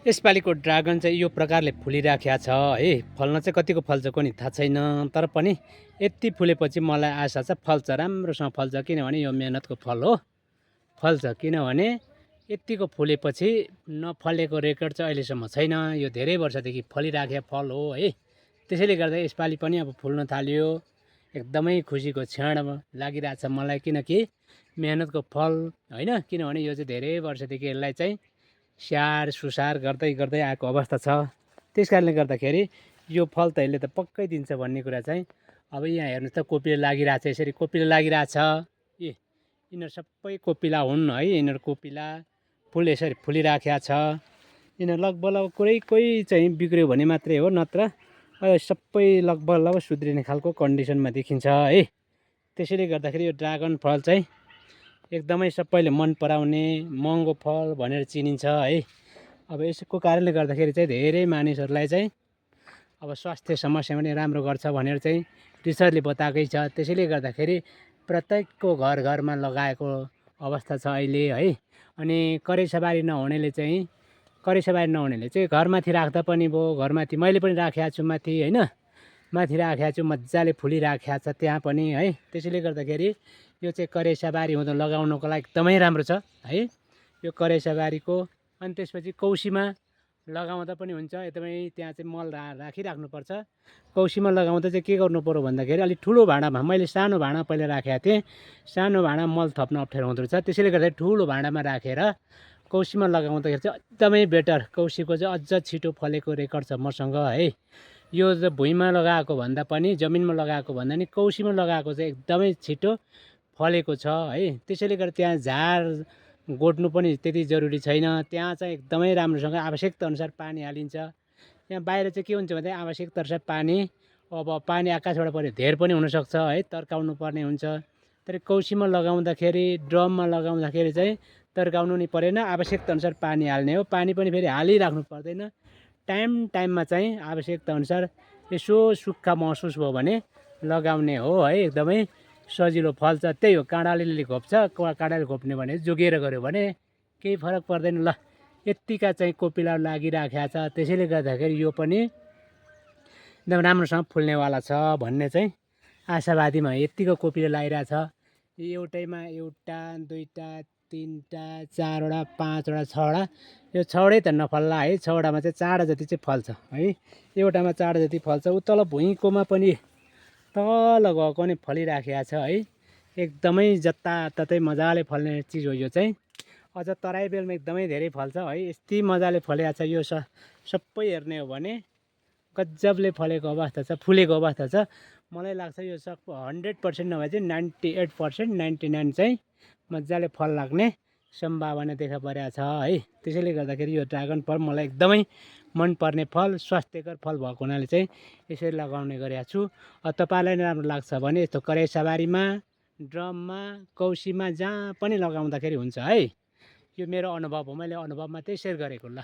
यसपालिको dragon चाहिँ यो प्रकारले फुलिराखेको छ है। फल्न चाहिँ कतिको फल्छ कोनि थाहा छैन, तर पनि यति फुलेपछि मलाई आशा छ फल्छ, राम्रोसँग फल्छ। किनभने यो मेहनतको फल हो, फल्छ। किनभने यतिको फुलेपछि नफलेको रेकर्ड चाहिँ अहिलेसम्म छैन। यो धेरै वर्षदेखि फलिराखेको फल हो है। त्यसैले गर्दा यसपालि पनि अब फुल्न थाल्यो। एकदमै खुसीको क्षण लागिरहेछ मलाई, किनकि मेहनतको फल होइन। किनभने यो चाहिँ धेरै वर्षदेखि यसलाई चाहिँ स्याहार सुसार गर्दै गर्दै आएको अवस्था छ। त्यस कारणले गर्दाखेरि यो फल त यसले त पक्कै दिन्छ भन्ने कुरा चाहिँ अब यहाँ हेर्नुहोस् त, कोपिला लागिरहेछ, यसरी कोपिला लागिरहेछ। यिनीहरू सबै कोपिला हुन् है। यिनीहरू कोपिला फुल यसरी फुलिराखेको छ। यिनीहरू लगभग कोही चाहिँ बिग्रियो भने मात्रै हो, नत्र सबै लगभग सुध्रिने खालको कन्डिसनमा देखिन्छ है। त्यसैले गर्दाखेरि यो ड्रागन फल चाहिँ एकदमै सबैले मन पराउने महँगो फल भनेर चिनिन्छ है। अब यसको कारणले गर्दाखेरि चाहिँ धेरै मानिसहरूलाई चाहिँ अब स्वास्थ्य समस्या पनि राम्रो गर्छ भनेर चाहिँ रिसर्चले बताएकै छ। त्यसैले गर्दाखेरि प्रत्येकको घर घरमा लगाएको अवस्था छ अहिले है। अनि करेसाबारी नहुनेले चाहिँ घरमाथि राख्दा पनि भयो, घरमाथि मैले पनि राखेको छु माथि होइन, माथि राखेको छु, मजाले फुलिराखेको छ त्यहाँ पनि है। त्यसैले गर्दाखेरि यो चाहिँ करेसाबारी हुँदा लगाउनको लागि एकदमै राम्रो छ है यो करेसाबारीको। अनि त्यसपछि कौसीमा लगाउँदा पनि हुन्छ। एकदमै त्यहाँ चाहिँ मल राखिराख्नुपर्छ। कौसीमा लगाउँदा चाहिँ के गर्नु पर्यो भन्दाखेरि अलिक ठुलो भाँडामा, मैले सानो भाँडा पहिला राखेको थिएँ, सानो भाँडा मल थप्न अप्ठ्यारो हुँदो रहेछ। त्यसैले गर्दा ठुलो भाँडामा राखेर कौसीमा लगाउँदाखेरि चाहिँ एकदमै बेटर। कौसीको चाहिँ अझ छिटो फलेको रेकर्ड छ मसँग है। यो चाहिँ भुइँमा लगाएको भन्दा पनि, जमिनमा लगाएको भन्दा नि कौसीमा लगाएको चाहिँ एकदमै छिटो फलेको छ है। त्यसैले गर्दा त्यहाँ झार गोड्नु पनि त्यति जरुरी छैन। त्यहाँ चाहिँ एकदमै राम्रोसँग आवश्यकता अनुसार पानी हालिन्छ। यहाँ बाहिर चाहिँ के हुन्छ भने आवश्यकता अनुसार पानी, अब पानी आकाशबाट पऱ्यो धेर पनि हुनसक्छ है, तर्काउनु पर्ने हुन्छ। तर कौसीमा लगाउँदाखेरि, ड्रममा लगाउँदाखेरि चाहिँ तर्काउनु नि परेन, आवश्यकता अनुसार पानी हाल्ने हो। पानी पनि फेरि हालिराख्नु पर्दैन, टाइममा चाहिँ आवश्यकता अनुसार यसो सुक्खा महसुस भयो भने लगाउने हो है। एकदमै सजिलो फल्छ। त्यही हो, काँडाले घोप्छ, काँडाले घोप्ने भने जोगिएर गऱ्यो भने केही फरक पर्दैन। ल यत्तिका चाहिँ कोपिला लागिराखेको छ। त्यसैले गर्दाखेरि यो पनि एकदम राम्रोसँग फुल्नेवाला छ भन्ने चाहिँ आशावादीमा यत्तिको कोपिला लागिरहेछ। एउटैमा एउटा, दुईवटा, तिनवटा, चारवटा, पाँचवटा, छवटा, यो छवटै त नफल्ला है। छवटामा चाहिँ चारवटा जति चाहिँ फल्छ है। एउटामा चारवटा जति फल्छ। उतल भुइँकोमा पनि तल गएको नि फलिराखेको छ है। एकदमै जताततै मजाले फल्ने चिज हो यो चाहिँ। अझ तराई बेलमा एकदमै धेरै फल्छ है। यति मजाले फलेको छ यो। सबै हेर्ने हो भने गजबले फलेको अवस्था छ, फुलेको अवस्था छ। मलाई लाग्छ यो 100% नभए चाहिँ 98%, 99 चाहिँ मजाले फल लाग्ने सम्भावना देखा परेको छ है। त्यसैले गर्दाखेरि यो ड्रागन फल मलाई एकदमै मनपर्ने फल, स्वास्थ्यकर फल भएको हुनाले चाहिँ यसरी लगाउने गरेको छु। तपाईँलाई राम्रो लाग्छ भने यस्तो करेसाबारीमा, ड्रममा, कौसीमा, जहाँ पनि लगाउँदाखेरि हुन्छ है। यो मेरो अनुभव हो, मैले अनुभव मात्रै सेयर गरेको। ल।